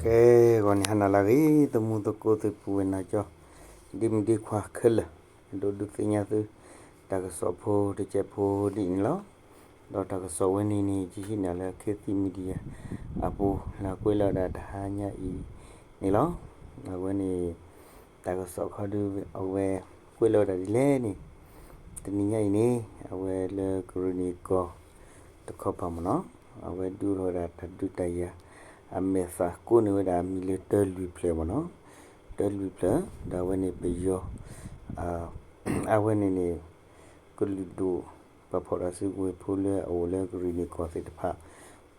ကဲ ဂီၤန့ၣ်ဟါနၤလၢအဂ့ၤ သမူသကိးသုးပူၤဝဲၢ်နၤကၠီ ဒ်မုၣ်ဒ်ခွါခဲလၢာ်, ဒိးဒုးသ့ၣ်ညါသု တၢ်ကစီၣ်ဖိတစဲးဖိဒ်အံၤန့ၣ်လီၤ. ဒီးတၢ်ကစီၣ်ဝဲန့ၣ်န့ၣ် ယဟံးန့ၢ်လၢ ခေတ်သစ် Media အပူၤ လၢကွဲးလီၤဝဲဒၣ်တဟါညါအံၤန့ၣ်လီၤ. အဝဲန့ၣ် တၢ်ကစီၣ်ခီဒု အဝဲကွဲးလီၤဝဲဒၣ်ဒ်လဲၣ်န့ၣ် တနံၤညါအံၤန့ၣ် အဝဲလၢကရ့ၣ်နံၣ်ကီၢ်တခီပၤမ့ၢ်နီၤ အဝဲဒုးအိၣ်ထီၣ်ဝဲဒၣ်တၢ်ဒုးတၢ်ယၤ အမဲာ်သၣ်ကိးန့ၢ်ဝဲဒၣ်အမံၤလၢတၢလွံၢ်ဖျၢၣ်မ့ၢ်နီၤ တၢလွံၢ်ဖျၢၣ် ဒီးအဝဲန့ၣ်ပယီၤ အဝဲန့ၣ်န့ၣ် ကလုာ်ဒူၣ် ပှၤဖီၣ်တၢ်စုကဝဲၤဖိလၢအအိၣ်လၢကရ့ၣ်နံၣ်ကီၢ်သ့ၣ်တဖၣ်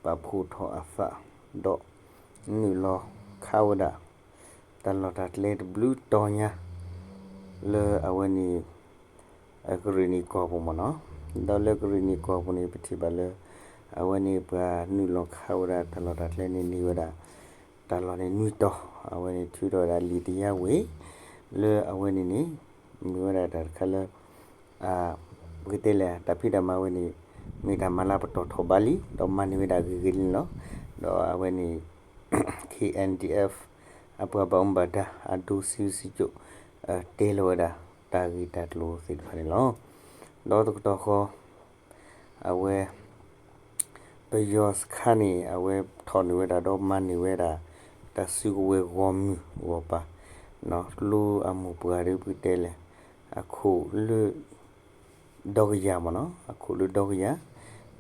ပာ်ဖှိၣ်ထီၣ်အသး ဒီးနုာ်လီၤခးဝဲဒၣ် တၢ်လီၢ်တၢ်ကျဲတဘျုးတီၤညါ လၢအဝဲန့ၣ် ကရ့ၣ်နံၣ်ကီၢ်ပူၤမ့ၢ်နီၤ ဒီးလၢကရ့ၣ်နံၣ်ကီၢ်ပူၤန့ၣ် ပထံၣ်ဘၣ်လၢ အဝဲန့ၣ်ပှၤနုာ်လီၤခးဝဲဒၣ်တၢ်လီၢ်တၢ်ကျဲန့ၣ် န့ၢ်ဝဲဒၣ် တၢ်လီၢ်န့ၣ်နွံတီၤ အဝဲန့ၣ်ထုးထီၣ်ဝဲဒၣ်လံာ်တယါဝ့ၤ လၢအဝဲန့ၣ်န့ၣ် မ့ၢ်ဝဲဒၣ်တၢ်တခါလၢ ပကတဲလဲၣ် တၢ်ဖံးတၢ်မၤဝဲန့ၣ် မ့ၢ်တၢ်မၤလၢပတီၢ်ထီၣ်ဘးလံ ဒီးမၤန့ၢ်ဝဲဒၣ်ဂ့ၤဂ့ၤလံန့ၣ်လီၤ. ဒီးအဝဲန့ၣ် K N D F အပှၤဘၣ်မူဘၣ်ဒါ အဒိစံးစံးကၠိၣ် တဲလီၤဝဲဒၣ် တၢ်ဂ့ၢ်တၢ်ကျိၤသ့ၣ်တဖၣ်န့ၣ်လီၤ. ဒီးတကတီၢ်ဃီ အဝဲ ပယီၤစခါန့ၣ် အဝဲထီၣ်န့ၢ်ဝဲဒၣ်ဒီးမၤန့ၢ်ဝဲဒၣ် တၢ်စုကဝဲၤဂီၢ်မုၢ်ဂီၢ်ပၤ ကျိအမိၢ်ပှၢ်ဒီးပကတဲလဲၣ် အခိၣ်လၢ ဒီကယၤမ့ၢ်နီၤ အခိၣ်လၢဒီကယၤ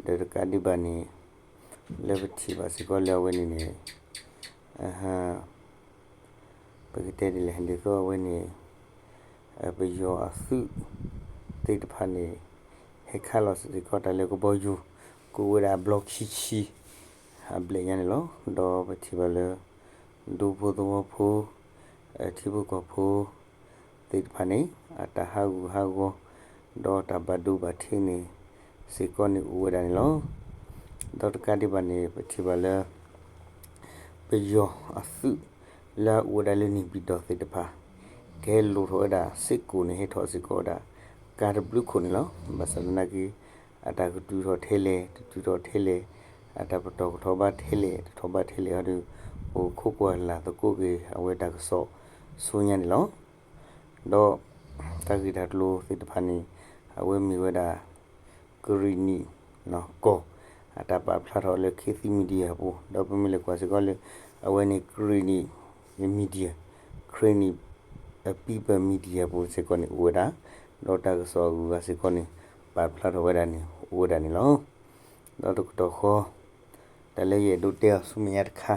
ဒီးတကးဒံးဘၣ်န့ၣ် လၢပထံၣ်ဘၣ်စ့ၢ်ကီးလၢအဝဲန့ၣ်န့ၣ် ပကတဲဒ်လဲၣ် ဒ်သိးအဝဲန့ၣ် ပယီၤအသုးသ့ၣ်တဖၣ်န့ၣ် ဟဲခးလီၤစ့ၢ်ကီးတၢ်လၢကဘီယူၤ ကအိၣ်ဝဲဒၣ်အဘျီခံဆံ အဘျဲၣ်ညါန့ၣ်လီၤ. ဒီးပထံၣ်ဘၣ်လၢ ဒူဖိသဝီဖိ ထံဖိကီၢ်ဖိ သ့ၣ်တဖၣ်န့ၣ် အတၢ်ဟးဂူာ်ဟးဂီၤ ဒီးတၢ်ဘၣ်ဒိဘၣ်ထံးန့ၣ် စ့ၢ်ကီးန့ၣ်အိၣ်ဝဲဒၣ်န့ၣ်လီၤ. ဒီးတကးဒံးဘၣ်န့ၣ် ပထံၣ်ဘၣ်လၢ ပယီၤအသုး လၢအအိၣ်ဝဲဒၣ်လၢန့ၣ်ပၠံၣ်တီၣ်သ့ၣ်တဖၣ် ကဟဲလိၣ်ထီၣ်ဝဲဒၣ်စ့ၢ်ကီးန့ၣ် ဟဲထီၣ်စ့ၢ်ကီးဝဲဒၣ် ကါတဘျုးခိၣ်န့ၣ်လီၤ. ဘၣ်ဆၣ်သနာ်က့ အတၢ်ကတုၤထီၣ်ထဲလဲၣ် တတုၤထီၣ်ထဲလဲၣ် အတၢ်ပတီၢ်ကထီၣ်ဘးထဲလဲၣ် တထီၣ်ဘးထဲလဲၣ်ဟီဒီး အိၣ်ခိးကွၢ်လၢ်သကိးက့ၤ အဝဲတၢ်ကစီၣ်ဆူညါန့ၣ်လီၤ. ဒီးတၢ်ဂ့ၢ်တၢ်ကျိၤသ့ၣ်တဖၣ်န့ၣ် အဝဲမ့ၢ်ဝဲဒၣ် ကရ့ၣ်နံၣ်ကီၢ် အတၢ်ပာ်ဖျါထီၣ်လၢ ခေတ်သစ် Media အပူၤ ဒီးပမ့ၢ်လဲၤကွၢ်စ့ၢ်ကီးလၢ အဝဲန့ၣ် ကရ့ၣ်နံၣ် Media ကရ့ၣ်နံၣ် People Media အပူၤစ့ၢ်ကီးန့ၣ်အိၣ်ဝဲဒၣ် ဒီးတၢ်ကစီၣ်အဂုၤအဂၤစ့ၢ်ကီးန့ၣ် ပာ်ဖျါထီၣ်ဝဲဒၣ်န့ၣ် အိၣ်ဝဲဒၣ်န့ၣ်လီၤ. ဒီးတကတီၢ်ဃီ တၢ်လၢယအဲၣ်ဒိးတဲအီၤဆူမဲာ်ညါတခါ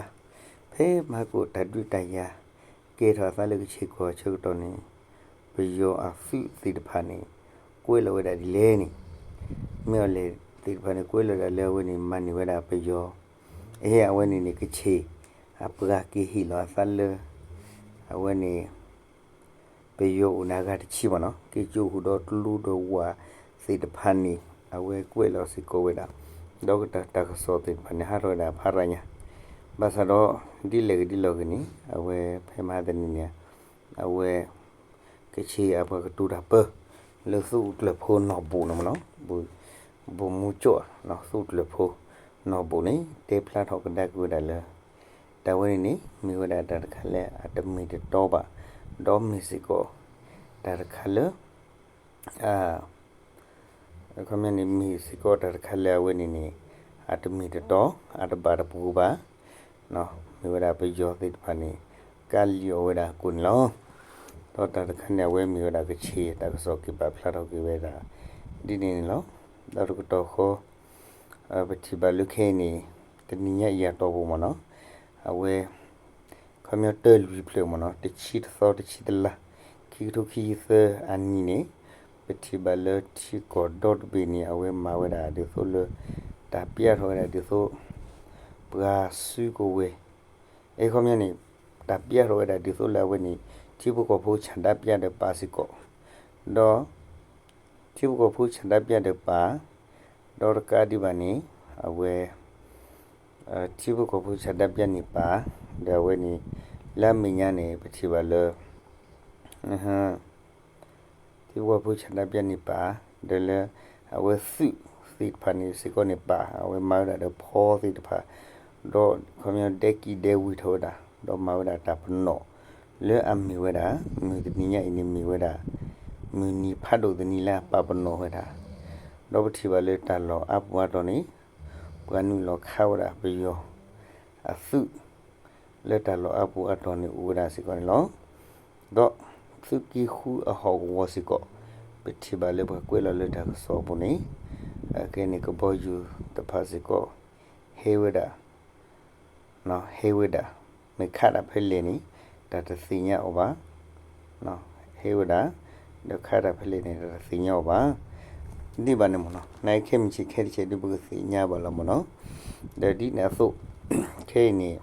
ဖဲမဟါကိၣ်တၢ်ဒုးတၢ်ယၤ ကဲထီၣ်အသးလၢကခ့ၣ်ကီၢ်ဆၢကတီၢ်န့ၣ် ပယီၤအသုးသ့ၣ်တဖၣ်န့ၣ် ကွဲးလီၤဝဲဒၣ်ဒ်လဲၣ်န့ၣ် မ့ၢ်အီၤလဲၣ်သ့ၣ်တဖၣ်န့ၣ် ကွဲးလီၤဒၣ်လၢအဝဲန့ၣ် မၤန့ၢ်ဝဲဒၣ်ပယီၤ အဝဲန့ၣ်န့ၣ် ကခ့ၣ် အပှၤက့ၤဟ့ၣ်လီၤအသးလၢ အဝဲန့ၣ် ပယီၤအိၣ်န့ၣ်အဂၤတဆံမ့ၢ်နီၤ က့ၤကၠိဃုာ်ဒီးကျိဒီးဝၣ်သ့ၣ်တဖၣ်န့ၣ် အဝဲကွဲးလီၤစ့ၢ်ကီးဝဲဒၣ် ဒီးကတၢၢ်တၢ်ကစီၣ်သ့ၣ်တဖၣ်န့ၣ် ဟးထီၣ်ဝဲဒၣ်ဖးရၤညါ ဘၣ်ဆၣ်ဒီး ဒ်လဲၣ်ဂ့ၤဒ်လဲၣ်ဂ့ၤန့ၣ် အဝဲဖဲမဟါတနံၤန့ၣ် အဝဲ ကခ့ၣ်အပှၤကတိၤတၢ်ပၢ လၢသုးအုးကျၢၢ်ဖိနီၢ်ဘိၣ်န့ၣ်မ့ၢ်နီၤ ဘိၣ်မူကၠီၣ် သုးအုးကျၢၢ်ဖိနီၢ်ဘိၣ်န့ၣ် တဲဖျါထီၣ်ကဒါက့ၤဝဲဒၣ်လၢ တၢ်ဝဲန့ၣ်န့ၣ် မ့ၢ်ဝဲဒၣ်တၢ်တခါလၢအတမ့ၢ်တတီဘၣ် ဒီးမ့ၢ်စ့ၢ်ကီး တၢ်တခါလၢ အခီပညီန့ၣ် မ့ၢ်စ့ၢ်ကီးတၢ်တခါလၢအဝဲန့ၣ်န့ၣ် အတမ့ၢ်တတီ အတဘၣ်တပူၤဘၣ် မ့ၢ်ဝဲဒၣ်ပယီၤသ့ၣ်တဖၣ်န့ၣ် ကးလံၣ်အီၤဝဲဒၣ်အကိာ်န့ၣ်လီၤ. ဒီးတၢ်တခါန့ၣ် အဝဲမ့ၢ်ဝဲဒၣ်ကခ့ၣ်တၢ်ကစီၣ်က့ၤပာ်ဖျါထီၣ်က့ၤဝဲဒၣ် ဒ်န့ၣ်န့ၣ်လီၤ. ဒီးတကတီၢ်ဃီ ပထံၣ်ဘၣ်လၢခဲအံၤန့ၣ် တနံၤညါအံၤအတီၢ်ပူၤမ့ၢ်နီၤ အဝဲ ခီပညီတၢလွံၢ်ဖျၢၣ်မ့ၢ်နီၤ တဆံတသီတဆံတလါ ခံကထိခံဆံသၢအနံၤန့ၣ် ပထံၣ်ဘၣ်လၢထံကီၢ်ဒီတဘ့ၣ်န့ၣ် အဝဲမၤဝဲဒၣ်ဒ်သိးလၢ တၢ်ပျဲထီၣ်ဝဲဒၣ်ဒ်သိး ပှၤစုကဝဲၤ အခီပညီန့ၣ် တၢ်ပျဲထီၣ်ဝဲဒၣ်ဒ်သိးလၢအဝဲန့ၣ် ထံဖိကီၢ်ဖိဆန္ဒပြဒီးပာ်စ့ၢ်ကီး ဒီး ထံဖိကီၢ်ဖိဆန္ဒပြဒီးပာ် ဒီးတကးဒံးဘၣ်န့ၣ် အဝဲ ထံဖိကီၢ်ဖိဆန္ဒပြန့ၣ်ပာ် ဒီးအဝဲန့ၣ် လၢအမဲာ်ညါန့ၣ် ပထံၣ်ဘၣ်လၢ ထံဖိကီၢ်ဖိဆန္ဒပြန့ၣ်ပာ် ဒီးလၢ အဝဲသုးသ့ၣ်တဖၣ်န့ၣ်စ့ၢ်ကီးန့ၣ်ပာ် အဝဲမၤဝဲဒၣ်ဒီးဖီသ့ၣ်တဖၣ် ဒီးခီပညီဒဲကံၢ်ဒဲဝံၤထီၣ်ဝဲဒၣ် ဒီးမၤဝဲဒၣ်တၢ်ပနီၣ် လၢအမ့ၢ်ဝဲဒၣ် မုၢ်တနံၤညါအံၤန့ၣ်မ့ၢ်ဝဲဒၣ် မုၢ်နံၤဖးဒိၣ်တနံၤလၢအပာ်ပနီၣ်ဝဲဒၣ်, ဒီးပထံၣ်ဘၣ်လၢတၢ်လီၢ်အါပူၤအါတီၤန့ၣ် ပှၤနုာ်လီၤခးဝဲဒၣ်ပယီၤအသုး လၢတၢ်လီၢ်အါပူၤအါတီၤန့ၣ်အိၣ်ဝဲဒၣ်စ့ၢ်ကီးန့ၣ်လီၤ. ဒီးသုးက့ဃုအဟီၣ်ကဝီၤစ့ၢ်ကီး ပထံၣ်ဘၣ်လၢပှၤကွဲးလီၤလၢတၢ်ကစီၣ်အပူၤန့ၣ် အခဲအံၤန့ၣ် ကဘီယူၤတဖၣ်စ့ၢ်ကီး ဟဲဝဲဒၣ် ဟဲဝဲဒၣ် မ့ၢ်ခးတၢ်ဖဲလဲၣ်န့ၣ် တၢ်တသ့ၣ်ညါအီၤဘၣ်. ဟဲဝဲဒၣ် ဒီးခးတၢ်ဖဲလဲၣ်န့ၣ် တၢ်တသ့ၣ်ညါအီၤဘၣ်. ဒ်ဘၣ်န့ၣ်မ့ၢ်နီၤ နခဲမုၢ်ဆ့ၣ်ခဲတဆ့ၣ်ဒ်ပကသ့ၣ်ညါဘၣ်လီၤမ့ၢ်နီၤ. ဒီးဒ်န့ၣ်အသိး ခဲအံၤန့ၣ်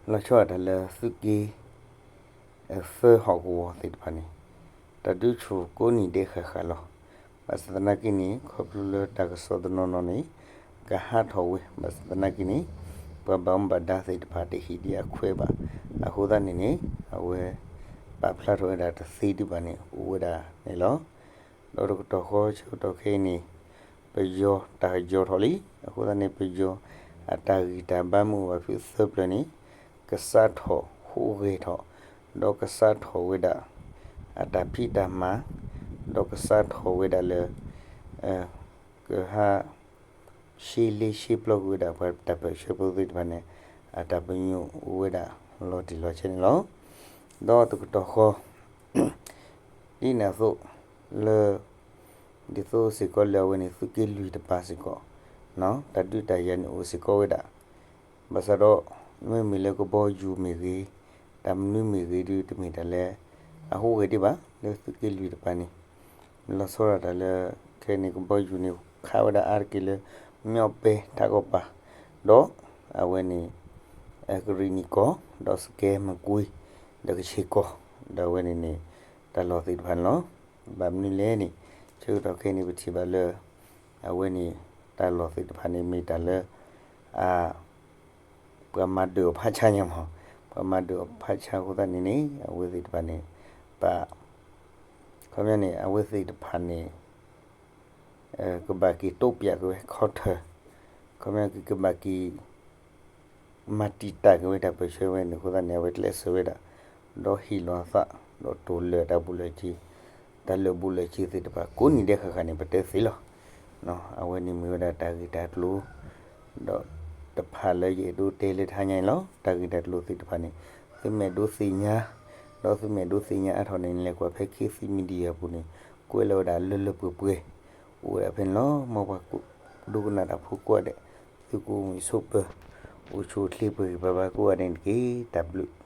လီၤဆီဒၣ်တၢ်လၢသုးက့ သၢဟီၣ်ကဝီၤသ့ၣ်တဖၣ်န့ၣ် တၢ်ဒုးဆူၣ်ကိးနံၤဒဲးဃၣ်ဃၣ်လီၤ. ဘၣ်ဆၣ်သနာ်က့န့ၣ် ခီဖျိလၢတၢ်ကစီၣ်တနီၤနီၤန့ၣ် ကဟးထီၣ်ဝဲ ဘၣ်ဆၣ်သနာ်က့န့ၣ် ပှၤဘၣ်မူဘၣ်ဒါသ့ၣ်တဖၣ်တဟ့ၣ်ဒံးအခွဲးဘၣ်. အဃိသတးန့ၣ်န့ၣ် အဝဲ ပာ်ဖျါထီၣ်ဝဲဒၣ်တသ့ဒံးဘၣ်န့ၣ် အိၣ်ဝဲဒၣ်န့ၣ်လီၤ. ဒီးတကတီၢ်ဃီဆၢကတီၢ်ခဲအံၤန့ၣ် ပယီၤတၢ်ကယီၤထီၣ်လံ. အဃိသတးန့ၣ် ပယီၤအတၢ်ဂံၢ်တၢ်ဘါမ့ၢ်အိၣ်ဘၣ်ဖုးသၢပျၢၤန့ၣ် ကစးထီၣ်ဟူးဂဲၤထီၣ် ဒီးကစးထီၣ်ဝဲဒၣ် အတၢ်ဖံးတၢ်မၤ ဒီးကစးထီၣ်ဝဲဒၣ်လၢ ကဟး ရှဲလ့ရှဲပျီကွံာ်ဝဲဒၣ်ပှၤတၢ်ပၢၢ်ဆၢဖိသ့ၣ်တဖၣ်န့ၣ် အတၢ်ပညိၣ်အိၣ်ဝဲဒၣ်လီၤတံၢ်လီၤဆဲးန့ၣ်လီၤ. ဒီးတကတီၢ်ဃီ ဒ်န့ၣ်အသိး လၢ ဒ်သိးစ့ၢ်ကီးလၢအဝဲန့ၣ် သုးက့လွံၢ်တပၤစ့ၢ်ကီး တၢ်ဒုးတၢ်ယၤန့ၣ်အိၣ်စ့ၢ်ကီးဝဲဒၣ် ဘၣ်ဆၣ်ဒီး မ့မ့ၢ်လၢကဘီယူၤမ့ၢ်ဂ့ၤ, တၢ်မနုၤမ့ၢ်ဂ့ၤဒုး တမ့ၢ်တၢ်လၢ အဟူးဂဲၤဒံးဘၣ် လၢသုးက့လွံၢ်တပၤန့ၣ် လီၤဆီဒၣ်တၢ်လၢ ခဲအံၤန့ၣ် ကဘီယူၤန့ၣ် ခးဝဲဒၣ်အါတက့ၢ်လၢ မၠီၣ်ပဲထးကီၢ်ပၤ ဒီး အဝဲန့ၣ် ကရံၣ်နံၣ်ကီၢ် ဒီးစကဲမကွ့ ဒီးကဆ့ၣ်ကီၢ် ဒီးအဝဲန့ၣ်န့ၣ် တၢ်လီၢ်သ့ၣ်တဖၣ်န့ၣ်လီၤ. ဘၣ်မနုၤလဲၣ်န့ၣ် ဆၢကတီၢ်ခဲအံၤန့ၣ် ပထံၣ်ဘၣ်လၢ အဝဲန့ၣ် တၢ်လီၢ်သ့ၣ်တဖၣ်န့ၣ် မ့ၢ်တၢ်လၢ အ ပှၤမၤဒၢၣ်အီၤဖးဆါညါမး, ပှၤမၤဒၢၣ်အီၤဖးဆါအဃိသတးန့ၣ်န့ၣ် အဝဲသ့ၣ်တဖၣ်န့ၣ် ပ ခီပညီန့ၣ် အဝဲသ့ၣ်တဖၣ်န့ၣ် ကဘၣ်က့ၤတိပၠးက့ၤဝဲခီထၢၣ်, ခီပညီက့ၤကဘၣ်က့ၤ မၤတံာ်တာ်က့ၤဝဲတၢ်ပၢၢ်ဆၢဝဲန့ၣ်အဃိသတးန့ၣ် အဝဲကျဲးစၢးဝဲဒၣ် ဒီးဟ့ၣ်လီၤအသး ဒီးတိၢ်လၢာ်တၢ်ဘူးလၢာ်စ့ တၢ်လၢာ်ဘူးလၢာ်စ့သ့ၣ်တဖၣ် ကိးနံၤဒဲးဃၣ်ဃၣ်န့ၣ် ပတဲသ့လီၤ. အဝဲန့ၣ်မ့ၢ်ဝဲဒၣ်တၢ်ဂ့ၢ်တၢ်ကျိၤ ဒီးတဖၣ်လၢယအဲၣ်ဒိးတဲလၢတဟါညါန့ၣ်လီၤ. တၢ်ဂ့ၢ်တၢ်ကျိၤသ့ၣ်တဖၣ်န့ၣ် သုမ့ၢ်အဲၣ်ဒိးသ့ၣ်ညါ ဒီးသုမ့ၢ်အဲၣ်ဒိးသ့ၣ်ညါအါထီၣ်န့ၣ် လဲၤကွၢ်ဖဲ Khit Thit Media အပူၤန့ၣ် ကွဲးလီၤဝဲဒၣ်လၢလၢပှဲၤပှဲၤ အိၣ်ဝဲဒၣ်ဖဲန့ၣ်လီၤ. မ်ပှၤဒိကနၣ်တၢ်ဖိကိးဂၤဒဲး သုကအိၣ်မုာ်ဆိးပၢၤ အိၣ်ဆူၣ်အိၣ်ချ့ပှဲၤဂံၢ်ပှဲၤဘါကိးဂၤဒဲးန့ၣ်တက့ၢ်. တၢ်ဘျုး